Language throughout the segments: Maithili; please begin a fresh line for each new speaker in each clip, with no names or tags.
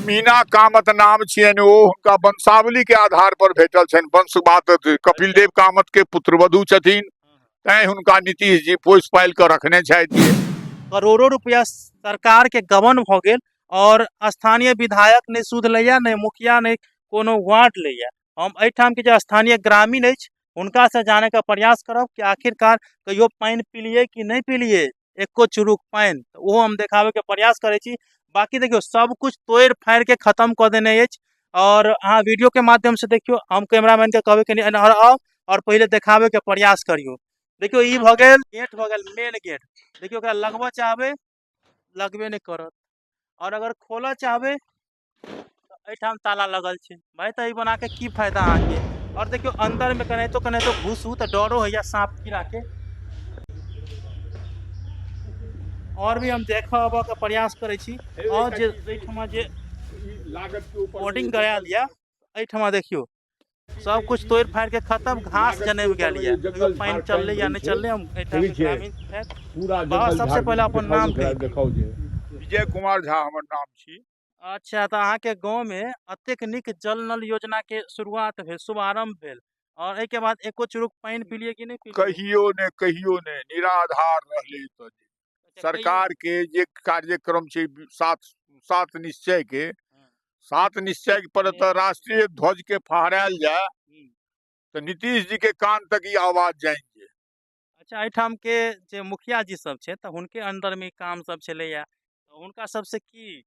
मीना कामत नाम छियनि, ओ हुनका वंशावली के आधार पर भेटल छनि। वंशवाद कपिल देव कामत के पुत्रवधू छथिन, तैं हुनका नीतीश जी पोसि पालि कऽ रखने छथि।
करोड़ों रुपया सरकार के गबन भऽ गेल और स्थानीय विधायक नहि सुध लैया, नहि मुखिया, नहि कोनो वार्ड लैया। हम एहिठाम के जे स्थानीय ग्रामीण अछि हुनकासँ जानैके प्रयास करब कि आखिरकार कहियो पानि पिलियै कि नहि पिलियै एको चुरुक पानि, तऽ ओहो हम देखाबैके प्रयास करै छी। बाँकी देखियौ सब किछु तोड़ि फाड़िके खतम कऽ देने अछि आओर अहाँ वीडियोके माध्यमसँ देखियौ। हम कैमरामैनके कहबै कनि एन्हर आउ आओर पहिले देखाबैके प्रयास करियौ। देखियौ ई भऽ गेल गेट, भऽ गेल मेन गेट। देखियौ ओकरा लगबऽ चाहबै लगबे नहि करत, आओर अगर खोलऽ चाहबै तऽ एहिठाम ताला लगल छै। भाय तऽ ई बनाके की फायदा अहाँके? आओर देखियौ अन्दरमे केनाहितो केनाहितो घुसू तऽ डरो होइए साँप कीड़ाके। आओर भी हम देखऽ अबऽके प्रयास करै छी। आओर जे एहिठमा जे बोर्डिंग करायल यऽ एहिठमा देखियौ सब कुछ तोड़ि फाड़ि के खत्म, घास जनमि गेल यऽ। कहियो पानि चललै या नहि चललै। हम एहिठाम ग्रामीण छथि। बाबा, सबसे पहिले अपन नाम कहि दियौ।
विजय कुमार झा हमर नाम छी।
अच्छा, तऽ अहाँके गाँवमे एतेक नीक जल नल योजनाके शुरुआत भेल, शुभारम्भ भेल, आओर एहिके बाद एको चुरुक पानि पिलियै कि नहि पिलियै?
कहियो ने, कहियो ने, निराधार रहलै। तऽ सरकार के जे कार्यक्रम छै सात सात निश्चय के, सात निश्चय पर तऽ राष्ट्रीय ध्वज के फहरायल जाय तऽ नीतीश जी के कान तक ई आवाज जाएंगे।
अच्छा, एहिठाम के जे मुखिया जी सब छै तऽ हुनके अंडर में काम सब छलैया, तऽ हुनका सबसे की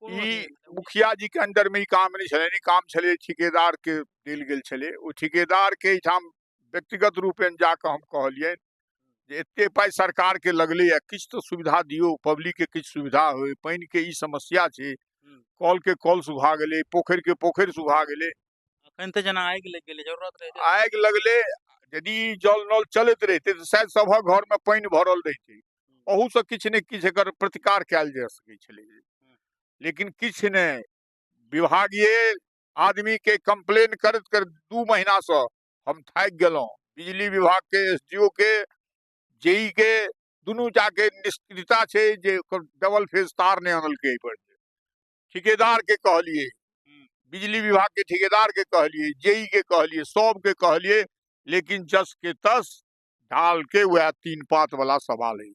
ई मुखिया जी के अंडर में ई काम नहि छलै? ई काम छलै ठिकेदार के देल गेल छलै। ओ ठिकेदार के एहिठाम व्यक्तिगत रूपेण जाकऽ हम कहलियनि जे एते पाइ सरकार के लगलैया, किछु तऽ सुविधा दियौ पब्लिक के, किछु सुविधा होइ। पानि के ई समस्या छै, कल के कल सुखा गेलै, पोखरि के पोखरि सुखा गेलै।
अखन तऽ जेना आगि लागि गेलै, जरूरत रहै
आगि लगलै। यदि जल नल चलैत रहितै तऽ शायद सभक घरमे पानि भरल रहितै। अहूसँ किछु ने किछु एकर प्रतिकार कयल जा सकै छलै, लेकिन किछु नहि। विभागीय आदमीके कम्प्लेन करैत करैत 2 महीनासँ हम थाकि गेलहुँ। बिजली विभागके एस डी ओ के, जे ई के, दुनू जाके निष्क्रियता छै जे डबल फेज तार नहि आनलकै। एहिपर ठिकेदारके कहलियै, बिजली विभागके ठिकेदारके कहलियै, जे ई के कहलियै, सबके कहलियै, लेकिन जस के तस ढाल के वएह तीन पात वाला सवाल है।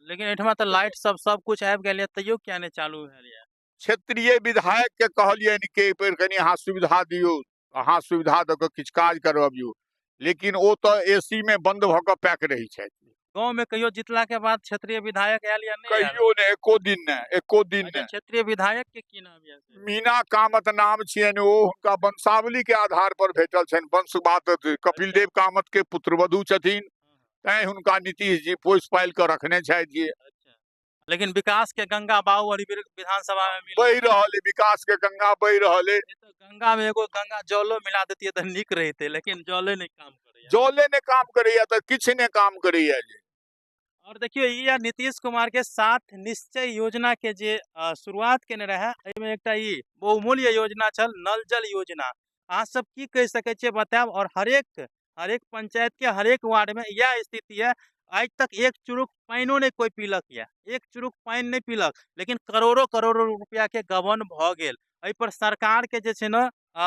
लेकिन एहिठमा तऽ लाइट सब सब कुछ आबि गेल यऽ, तैयो किया नहि चालू भेल यऽ?
क्षेत्रीय विधायक के कहलियनि कि एहि पर कनि अहाँ सुविधा दियौ, अहाँ सुविधा दऽ कऽ किछु काज करबियौ, लेकिन ओ तऽ ए सी मे बन्द भऽ कऽ पैक रहै छथि।
गाँव में कहियो जीतला के बाद क्षेत्रीय विधायक आयल या नहि आयल?
कहियो नहि, एको दिन नहि, एको दिन नहि।
क्षेत्रीय विधायक के की नाम यऽ?
मीना कामत नाम छियनि, ओ हुनका वंशावली के आधार पर भेटल छनि। वंशवाद कपिल देव कामत के पुत्रवधू छथिन, तैं हुनका नीतीश जी पोसि पालि कऽ रखने छथि जे।
लेकिन विकास के गंगा बाहुबली विधानसभा में मिल
बहि रहल है, विकास के गंगा बहि रहल है।
तो गंगा में एगो गंगा जलो मिला देतियै तऽ नीक रहितै, लेकिन जले नहि काम करैया।
जले नहि काम करैया तऽ किछु नहि काम करैया जे।
और देखियौ ई या नीतीश कुमार के सात निश्चय योजना के जे शुरुआत केने रहे, एहिमे एकटा ई बहुमूल्य योजना छल नल जल योजना। अहाँ सब की कहि सकै छियै बतायब। और हरेक पंचायत के हरेक वार्ड में इएह स्थिति है। आज तक एक चुरुक पानिओ नहि कोइ पीलक यऽ, एक चुरुक पानि नहि पीलक, लेकिन करोड़ों करोड़ों रुपया के गबन भऽ गेल। एहि पर सरकार के जे छै ने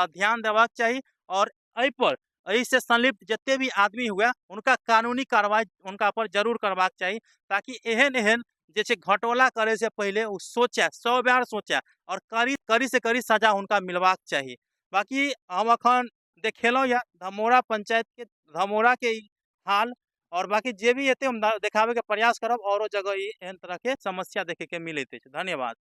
ध्यान देबाक चाही और एहि पर एहिसँ संलिप्त जते भी आदमी हुए हुनका कानूनी कार्रवाई हुनका पर जरूर करबाक चाही, ताकि एहन एहन जे छै घटोला करे से पहिले ओ सोचे, 100 बार सोचे और कड़ी कड़ी से कड़ी सजा हुनका मिलबाक चाही। बाकी हम अखन देखेलहुँ यऽ धमोरा पंचायत के धमोरा के ई हाल, और बाकी जे भी हेतै हम देखाबैके प्रयास करब। औरो जगह ई एहन तरहके समस्या देखैके मिलैत अछि। धन्यवाद।